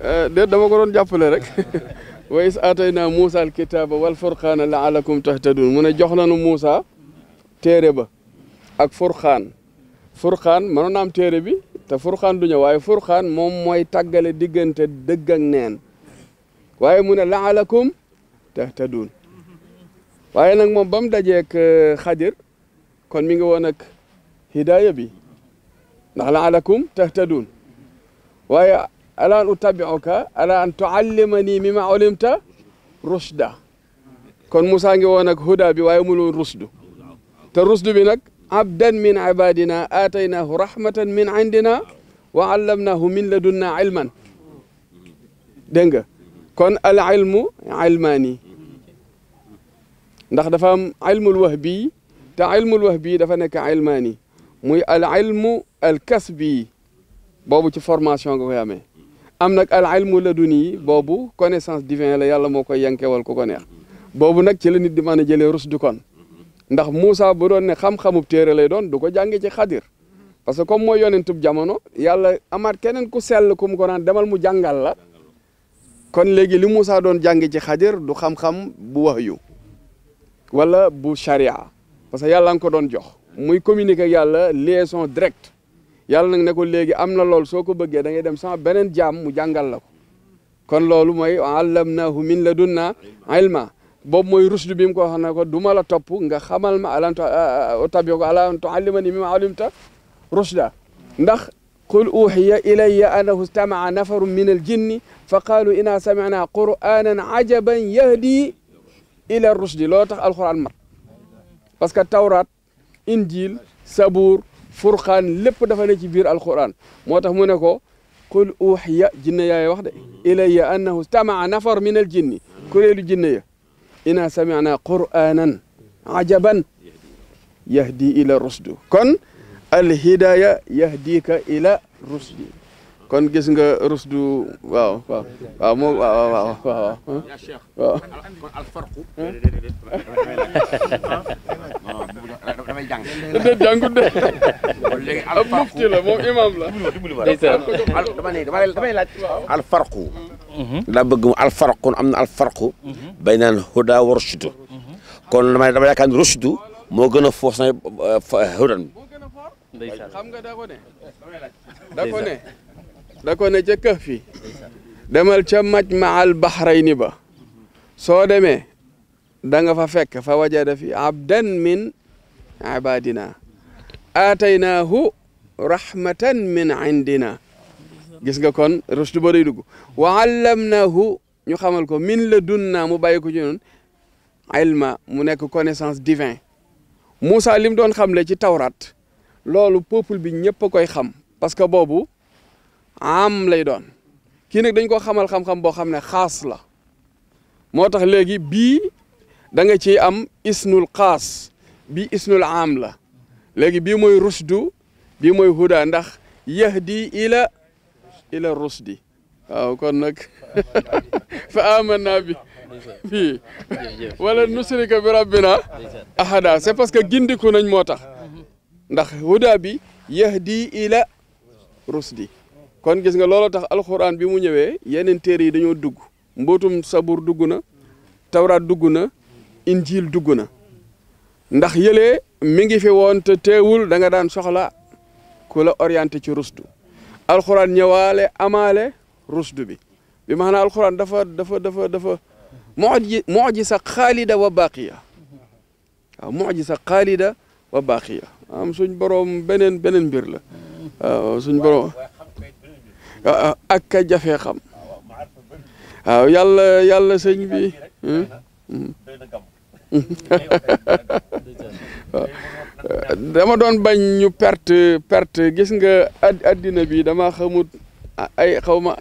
déet dama ko doon jàppale rek wa is aatayna Muusa alkitaaba wal furqaana laalakum tahtadun mu ne jox nañu Muusa téere ba ak furqaan mënoon na am téere bi te furqaan du ñëw waaye furqaan moom mooy tàggale diggante dëgg ak neen waaye mu ne laalakum tahtadun waaye nag moom ba mu dajeek Xadir kon mi ngi woon ak hidaaya bi ndax laalakum tahtadun waaye ala an utabiuka ala an tuallimani mimma ulimta rushda kon Moussa ngi woon ak huda bi waaye mënul rusdu te rusdu bi nag abdan min ibadina aataynaahu rahmatan min indina wa allamnaahu min ladunna ilman dégg nga kon al ilmu ilmaani ndax dafa am ilmul wahbi te ilmul wahbi dafa nekk ilmaani muy al ilmu al kasbi boobu ci formation nga koy amee am nag al ilmu laduni boobu connaissance divine la yàlla moo koy yankewal ku ko neex boobu nag ci la nit di mën a jëlee rusdu kon ndax Moussa bu doon ne xam-xamub téere lay doon du ko jànge ci Xadir parce que comme mooy yonentub jamono yàlla amaat keneen ku sell ku mu ko naan demal mu jàngal la kon léegi li Moussa doon jànge ci Xadir du xam-xam bu wahyu wala bu charia parce que yàlla nga ko doon jox muy communiquer ak yàlla liaison directe yàlla nag ne ko léegi am na lool soo ko bëggee da ngay dem sama beneen jaam mu jàngal la ko kon loolu mooy allamnaahu min ladunna ilma boobu mooy rusdu bi mu ko wax ne ko du ma la topp nga xamal ma alan tabi'u ko ala an tuallimani mimma alimta rushda ndax qul uhiya ilayya annahu istama'a nafarun min al jinni fa qaalu inna sami'na qur'anan ajaban yahdi ila rushdi loolu tax alquran mat parce que tawraat injil sabuur furqaan lépp dafa ne ci biir alquran moo tax mu ne ko qul uhiya jinne yaay wax de ilayya annahu istama'a nafar min al jinni kuréelu jinne ya inna sami'na qur'anan ajaban yahdi ila rusdu kon al hidaya yahdika ila rusdi kon gis nga rusdu waaw moom waaw ya cheikh waaw kon al farqu damay jàng de jàngut de léegi ab mufti la moom imam la damay laaj al farqu daa bëgg mu al farqu am na al farqu bayna al huda wa rushd kon dama yaakaar ne rushd moo gën a foos na hudan xam nga da ko ne ca Kahfi demal ca majmaal bahrayni ba soo demee da nga fa fekk fa wajada fi abdan min ibadina aataynaahu rahmatan min indina gis nga kon rushdu ba day dugg wa allamnaahu ñu xamal ko min ladunna mu bàyyi ko ci noonu ilma mu nekk connaissance divine Moussa lim doon xamle ci tawrat loolu peuple bi ñëpp a koy xam parce que boobu am lay doon kii nag dañ ko xamal xam-xam boo xam ne xaas la moo tax léegi bii da nga ciy am isnul xaas bii isnul am la léegi bii mooy rusdu bii mooy huda ndax yahdi ila rusdi waaw kon nag fa amanna bi fii wala nusrika bi rabbina ahada c'est parce que gindiku nañ moo tax ndax huda bi yahdi ila rusdi kon gis nga looloo tax alxuraan bi mu ñëwee yeneen téere yi dañoo dugg mbootum sabur dugg na tawraat dugg na injil dugg na ndax yëlee mi ngi fi woon te teewul da nga daan soxla ku la orienté ci rusdu alxuraan ñëwaale amaale rusdu bi maanaam alxuraan dafa mu'jiza xaalida wa baqiya waaw mu'jiza xaalida wa baqiya am suñ borom beneen mbir la waaw suñ borom ak ka jafee xam waaw yàlla sëñ bi dama doon bañ ñu perte gis nga addina bi dama xamut ay xaw ma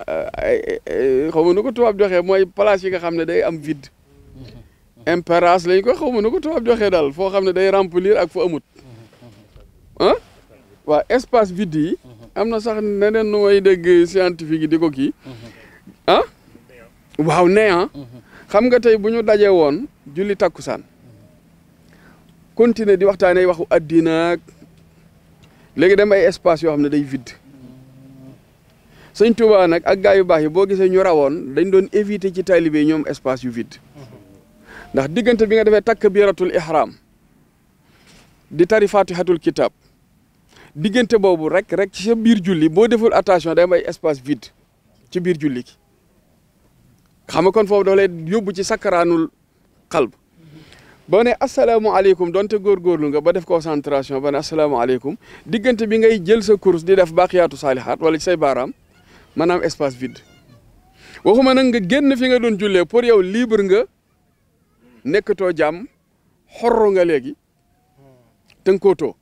nu ko tubaab joxee mooy place yi nga xam ne day am vide impérance lañ ko xaw ma nu ko tubaab joxee daal foo xam ne day remplir ak fu amut ah waaw espace vide yi am na sax neneen nu may dégg scientifique yi di ko kii ah waaw néant xam nga tey bu ñu dajee woon julli takkusaan continuer di waxtaanee waxu addina ak léegi dem ay espace yoo xam ne day vide sëñ Tuubaa nag ak gaa yu baax yi boo gisee ñu rawoon dañ doon éviter ci taalibe yi ñoom espace yu vide ndax diggante bi nga defee takbiratul ihram di tari fatihatul kitab diggante boobu rek ci sa biir julli boo deful attention day am ay espace vide ci biir julli ki xam nga kon foofu dafa lay yóbbu ci sakkaraanul xalb boo ne asalaamaaleykum donte góorgóorlu nga ba def concentration ba ne asalaamaaleykum diggante bi ngay jël sa course di def baqiyaatu saalihaat wala ci say baaraam maanaam espace vide waxuma nag nga génn fi nga doon jullee pour yow libre nga nekkatoo jàmm xorru nga léegi tënkootoo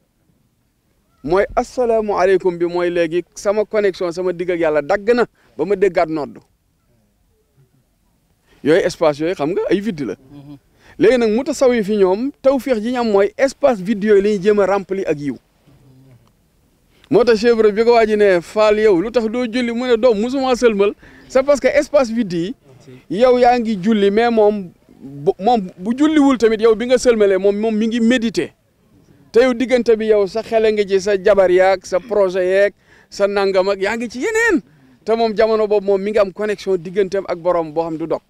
mooy asalaamaaleykum bi mooy léegi sama connexion sama digg ak yàlla dagg na ba ma déggaat nodd yooyu espace yooyu xam nga ay vide la léegi nag mutasawwi fi ñoom tawfiix ji ñu am mooy espace vide yooyu la ñuy jéem a rempli ak yiw moo tax chèvre bi ko waa ji ne faal yow lu tax doo julli mu ne doom musuma sëlmal c'est parce que espace vide yi yow yaa ngi julli mais moom bu julliwul tamit yow bi nga sëlmalee moom mi ngi méditer te yow diggante bi yow sa xele nga ci sa jabar yaag sa projet yeeg sa nangam ak yaa ngi ci yeneen te moom jamono boobu moom mi ngi am connexion digganteem ak borom boo xam du dog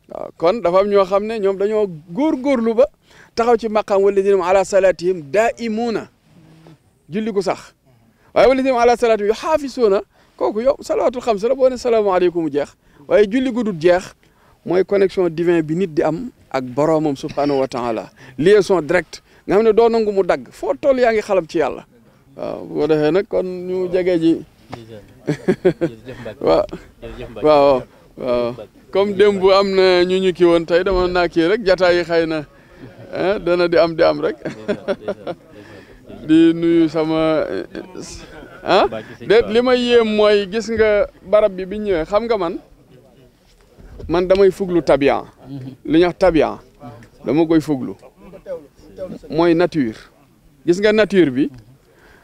waaw kon dafa am ñoo xam ne ñoom dañoo góorgóorlu ba taxaw ci maqaam walladina ala salatihim daimuuna julli gu sax waaye walladina ala salatihim yu xaafisuuna kooku yow salawaatul xamsa la boo ne salaamaaleykum mu jeex waaye julli gu dul jeex mooy connexion divin bi nit di am ak boromam subhanahu wa taala liaison direct nga xam ne doo nangu mu dagg foo toll yaa ngi xalam ci yàlla waaw bu ko defee nag kon ñu jege ji waaw comme démb am na ñu kii woon tey dama naa kii rek jataay yi xëy na dana di am rek di nuyu sama déet li may yéem mooy gis nga barab bi ñëwee xam nga man damay fuglu tabian li ñuy wax tabian dama koy fuglu mooy nature gis nga nature bi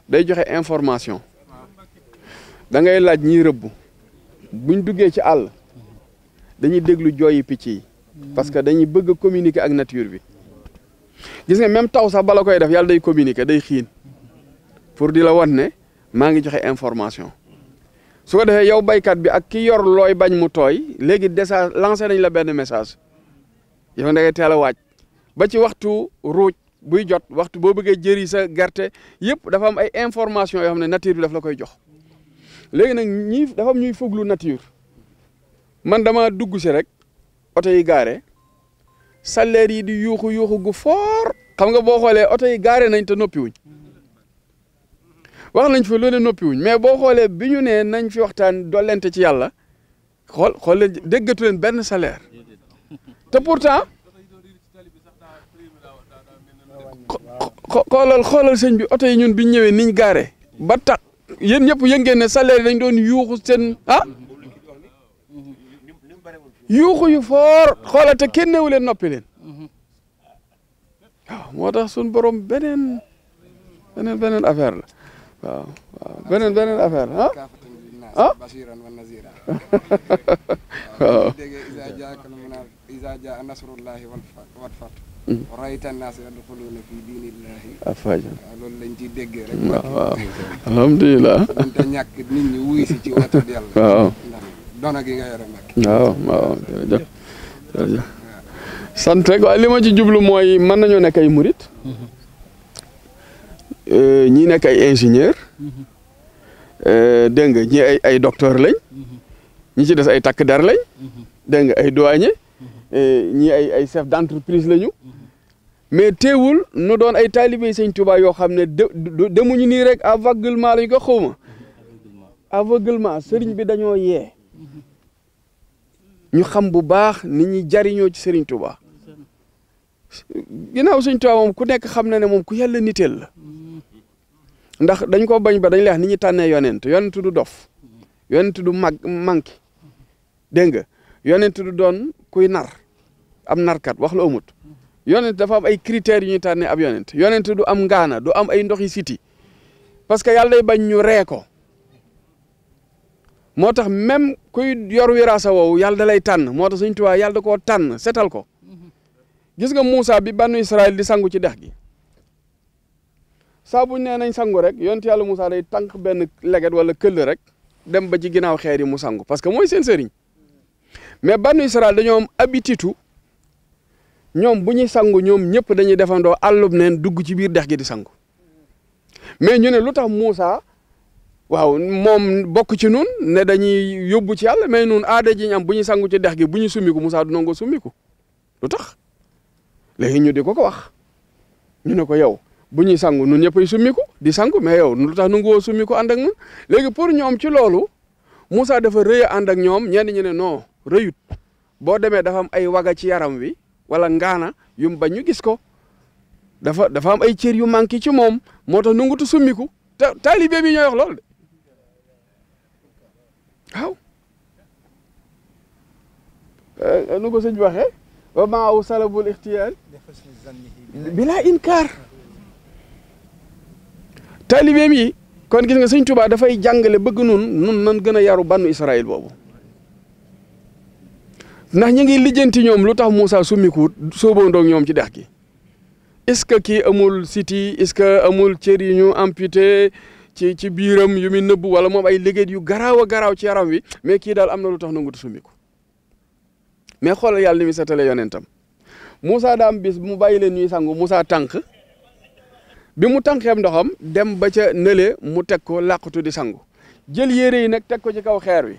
day joxe information da ngay laaj ñiy rëbb buñ duggee ci àll dañuy déglu jooyi picc yi parce que dañuy bëgg a communiquer ak nature bi gis nga même taw sax bala koy def yàlla day communiquer day xiin pour di la wan ne maa ngi joxe information su ko defee yow baykat bi ak ki yor looy bañ mu tooy léegi déjà lancé nañ la benn message yow da ngay teel a waaj ba ci waxtu ruuj buy jot waxtu boo bëggee jëri sa gerte yëpp dafa am ay information yoo xam ne nature bi daf la koy jox léegi nag dafa am ñuy fuglu nature man dama dugg si rek oto yi gaare salaire yi di yuuxu gu foor xam nga boo xoolee oto yi gaare nañ te noppiwuñ wax nañ fi lu ne noppiwuñ mais boo xoolee bi ñu nee nañ fi waxtaan dollente ci yàlla xool leen déggatu leen benn salaire te pourtant xoolal sëñ bi oto yi ñun biñ ñëwee niñ gaare ba tax yéen ñëpp yëg ngeen ne salaire yi dañ doon yuuxu seen yuuxu yu foor xoolal te kenn newu leen noppi leen waaw moo tax suñ borom beneen affaire la waaw beneen affaire waaw iza jaa nasrullahi wal fath ra'ayta an-naasa yadkhuluuna fi diinillahi afwaajan loolu lañ ciy déggee rek waaw alhamdulilah te ñàkk nit ñi wuy si ci woote yàlla waaw ndax doona gi nga yore nag waaw jërëjëf sant rek waaye li ma ci jublu mooy mën nañoo nekk ay murit ñii nekk ay ingénieur dégg nga ñi ay docteur lañ ñi ci des ay takk der lañ dégg nga ay douanier ñi ay chef d'entreprise lañu mais teewul nu doon ay taalibe Sëñ Tuubaa yoo xam ne demuñu nii rek aveuglement lañ ko xawma aveuglement sëriñ bi dañoo yee ñu xam bu baax ni ñuy jariñoo ci Sëriñ Tuubaa ginnaaw Sëñ Tuubaa moom ku nekk xam na ne moom ku yàlla niteel la ndax dañ ko bañ ba dañ leex ni ñu tànnee yonent du dof yonent du manqué dégg nga yonent du doon kuy nar am narkat wax la amut yonent dafa am ay critères yu ñuy tànnee ab yonent du am ngaana du am ay ndoxi siti parce que yàlla day bañ ñu ree ko moo tax même kuy yor wiraasa woowu yàlla da lay tànn moo tax Sëñ Tuubaa yàlla da koo tànn setal ko gis nga Moussa bi banu Israël di sangu ci dex gi saa buñ nee nañ sangu rek yonent yàlla Moussa day tànk benn leget wala këll rek dem ba ci ginnaaw xeer yi mu sangu parce que mooy seen sëriñ mais banu Israël dañoo am habitude ñoom bu ñuy sangu ñoom ñëpp dañuy defandoo àllub neen dugg ci biir dex gi di sangu mais ñu ne lu tax Moussa waaw moom bokk ci nun ne dañuy yóbbu ci yàlla mais nun aada ji ñu am bu ñuy sangu ci dex gi bu ñu summiku Moussa du nangoo summiku lu tax léegi ñu di ko wax ñu ne ko yow bu ñuy sangu nun ñëppay summiku di sangu mais yow lu tax nu ngoo summiku ànd ak nun léegi pour ñoom ci loolu Moussa dafa rëy a ànd ak ñoom ñenn ñu ne non rëyut boo demee dafa am ay waga ci yaram wi wala ngaana yum bañ ñu gis ko dafa am ay cër yu manqué ci moom moo tax nungutu summiku te taalibe bi ñooy wax loolu de waaw nu ko sëñ bi waxee wa maahu salabul ixtiyaar bila inkaar taalibeem yi kon gis nga sëñ Tuubaa dafay jàngale bëgg nun nan gën a yaru bannu Israël boobu ndax ñu ngi lijjanti ñoom lu tax Moussa summikuut sóobandoog ñoom ci dex gi est-ce que kii amul siti est-ce que amul cër yi ñu amputé ci biiram yu muy nëbb wala moom ay liggéey yu garaaw a garaaw ci yaram wi mais kii daal am na lu tax nangut summiku mais xoolal yàlla ni muy setale yonentam Moussa daa am bis mu bàyyi leen ñuy sangu Moussa tànk bi mu tànkeem ndoxam dem ba ca nële mu teg ko làqatu di sangu jël yére yi nag teg ko ci kaw xeer wi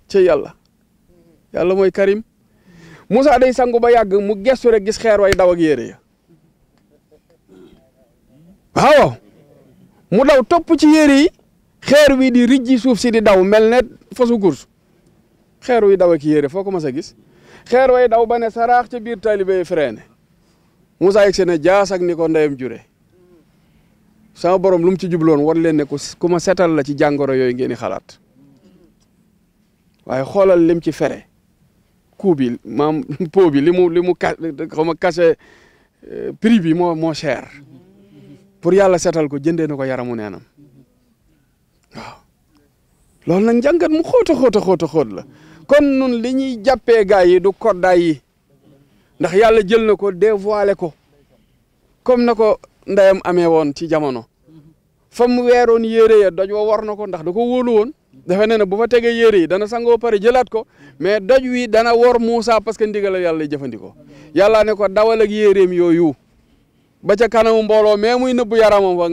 ci yàlla mooy Karim Moussa day sangu ba yàgg mu gestu rek gis xeer way daw ak yére ya waaw mu daw topp ci yére yi xeer wi di rijji suuf si di daw mel ne fasu course xeer wi daw ak yére foo ko mas a gis xeer way daw ba ne saraax ca biir taalibe yi freiné Moussa yegg ne jaas ak ni ko ndeyam jure sama borom lu mu ci jubloon war leen ne ku ma setal la ci jàngoro yooyu ngeen di xalaat waaye xoolal lim ci fere coût bi maam pot bi li mu xaw ma caché prix bi moo cher pour yàlla setal ko jëndee na ko yaramu neenam waaw loolu nag njàngat mu xóot la kon nun li ñuy jàppee gaa yi du koddaay yi ndax yàlla jël na ko dévoilé ko comme na ko ndeyam amee woon ci jamono fa mu weeroon yére ya doj wa war na ko ndax da ko wóolu woon dafa ne bu fa tegee yére yi dana sangoo pare jëlaat ko mais doj wi dana wor Moussa parce que ndigal la yàlla lay jëfandikoo yàlla ne ko dawal ak yéreem yooyu ba ca kanamu mbooloo mais muy nëbbu yaramam wa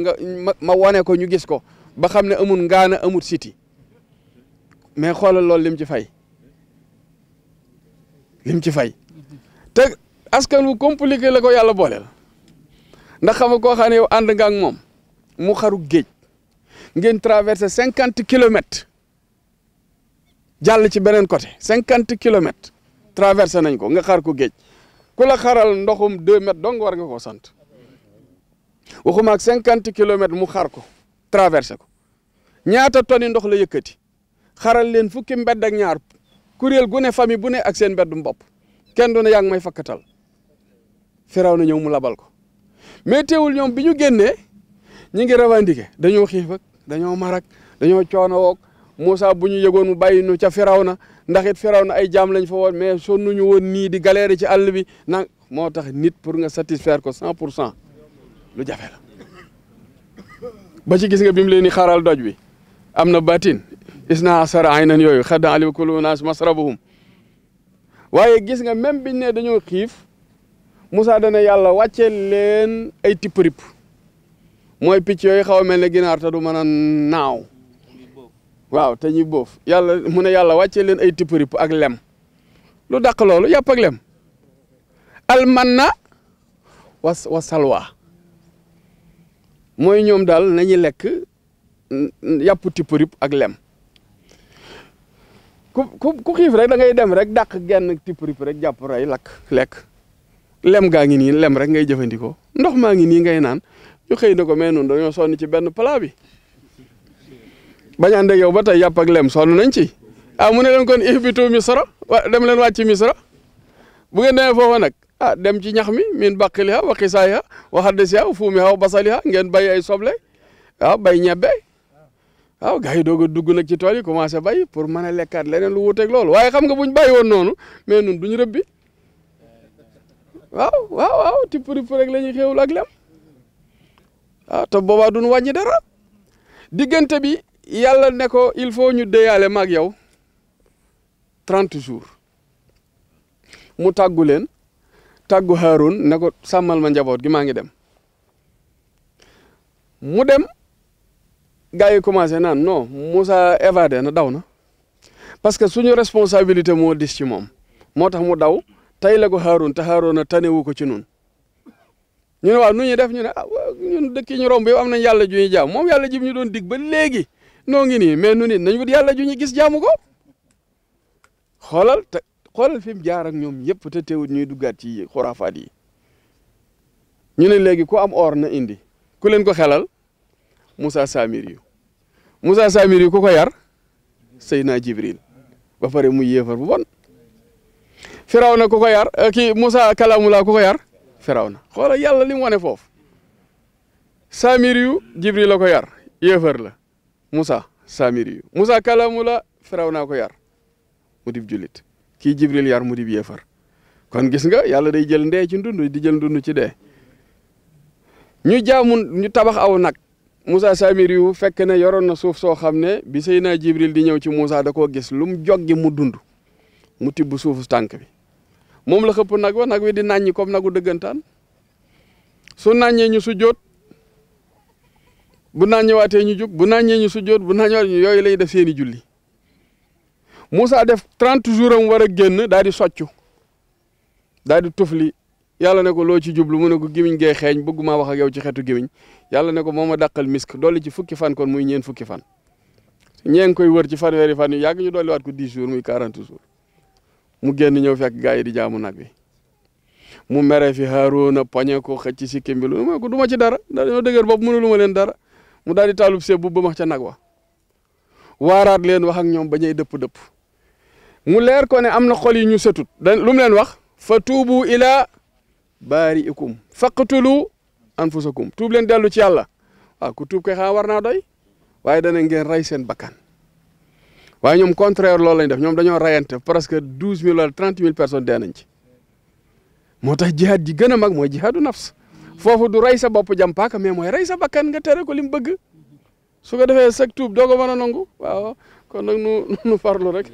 ma wane ko ñu gis ko ba xam ne amul ngaana amul siti mais xoolal loolu lim ci fay te askan wu compliqué la ko yàlla booleel ndax xam nga koo xam ne yow ànd nga ak moom mu xaru géej ngeen traversé 50 kilomètres jàll ci beneen côté 50 kilomètres traversé nañ ko nga xar ko géej ku la xaral ndoxum 2 mètres dong war nga koo sant waxuma ak 50 kilomètres mu xar ko traversé ko ñaata tonni ndox la yëkkati xaral leen fukki mbedd ak ñaar kuréel gu ne famille bu ne ak seen mbeddum bopp kenn du ne yaa ngi may fakkatal firaw na ñëw mu labal ko mais teewul ñoom bi ñu génnee ñi ngi revendiqué dañoo xiif ak dañoo mar ak dañoo coono woog Moussa bu ñu yëgoon mu bàyyi nu ca firaw na ndax it firaw na ay jaam lañ fa woon mais sonnuñu woon nii di galère ci àll bi nag moo tax nit pour nga satisfaire ko 100% lu jafe la ba ci gis nga bi mu leen di xaaral doj bi am na batin isna asara aynan yooyu xadda alima kullu naas masrabuhum waaye gis nga même biñ ne dañoo xiif Moussa dana yàlla wàccee leen ay tipp-ripp mooy picc yooyu xaw a mel ne ginaar te du mën a naaw waaw te ñuy boof yàlla mu ne yàlla wàccee leen ay tipp-ripp ak lem lu dàq loolu yàpp ak lem almanna wa salwa mooy ñoom daal nañu lekk yàpp tipp-ripp ak lem ku xiif rek da ngay dem rek dàq genn tipp-ripp rek jàpp rey lekk lem gaa ngi nii lem rek ngay jëfandikoo ndox maa ngi nii ngay naan ñu xëy na ko mais noonu dañoo sonn ci benn plat bi bañ ànd ak yow ba tey yàpp ak lem sonn nañ ci mu ne leen kon ihbitu misra dem leen wàcc misra bu ngeen demee foofa nag dem ci ñax mi min baqiliha wa qisaayiha wa haddasiha wa fuumiha wa basaliha ngeen bay ay soble bay ñebbe gars yi doog a dugg nag ci tool yi commencé bay pour mën a lekkaat leneen lu wuuteeg loolu waaye xam nga buñ bàyyi woon noonu mais nun duñu rëbbi waaw tipp ripp rek la ñuy xéewul ak lem te boobaa duñ wàññi dara diggante bi yàlla ne ko il faut ñu déyaale maag yow 30 jours mu tàggu leen tàggu Haarun ne ko sàmmal ma njaboot gi maa ngi dem mu dem gars yi commencé naan non Moussa évadé na daw na parce que suñu responsabilité moo dis ci moom moo tax mu daw tey la ko Haarun te Haarun a tanewu ko ci nun ñu ne waaw nu ñuy def ñu ne ah ñun dëkk yi ñu romb yow am nañ yàlla ju ñuy jaam moom yàlla ji ñu doon dig ba léegi noo ngi nii mais nu nit nañ wut yàlla ju ñu gis jaamu ko xoolal fi mu jaar ak ñoom yëpp te teewut ñuy duggaat ci xuraafaat yi ñu ne léegi ku am or na indi ku leen ko xelal Moussa Samiri yu ku ko yar Seydina Jibril ba pare muy yéefar bu bon Firawna ku ko yar kii Moussa Kalamulaa ku ko yar Firawna xoolal yàlla li mu wane foofu Samiri yu Jibril la ko yar yéefar la Moussa Samiri yu Moussa Kalamulaa Firawna ko yar mu dib julit kii Jibril yar mu dib yéefar kon gis nga yàlla day jël ndee ci ndund di jël ndund ci dee ñu tabax aw nag Moussa Samiri yu fekk ne yoroon na suuf soo xam ne bi Seydina Jibril di ñëw ci Moussa da koo gis lu mu joggi mu dund mu tibb suufu tànk bi moom la xëpp nag wa nag wi di nàññi comme nagu dëggantaan su nàññee ñu sujjoot bu nàññewaatee ñu jug bu nàññee ñu sujjoot bu nàññewaatee yooyu lay def seeni julli Moussa def 30 jours am war a génn daal di soccu daal di tufli yàlla ne ko loo ci jublu mu ne ko gimiñ gee xeeñ bëgguma wax ak yow ci xeetu gimiñ yàlla ne ko moo ma dàqal misk dolli ci fukki fan kon muy ñeen fukki fan ñee ngi koy wër ci fanweeri fan yu yàgg ñu dolliwaat ko 10 jours muy 40 jours mu génn ñëw fekk gaa yi di jaamu nag bi mu mere fi Haaruna poñe ko xëcc ci sikkim bi lu ma ko du ma ci dara dañoo dëgër bopp mënu lu ma leen dara mu daal di taalub seeb bu ba max ca nag wa waaraat leen wax ak ñoom ba ñuy dëpp mu leer ko ne am na xol yi ñu setut lu mu leen wax fa tuubu ila baari'ikum faqtulu anfusakum tuub leen dellu ci yàlla waaw ku tuub kay xaa war naa doy waaye dana ngeen rey seen bakkan waaye ñoom contraire loolu lañ def ñoom dañoo reyante presque 12 000 wala 30 000 personnes dee nañ ci moo tax jihaad ji gën a mag mooy jihaadu nafs foofu du rey sa bopp jam paaka mais mooy rey sa bakkan nga tere ko li mu bëgg su ko defee sag tuub doo ko mën a nangu waaw kon nag nu farlu rek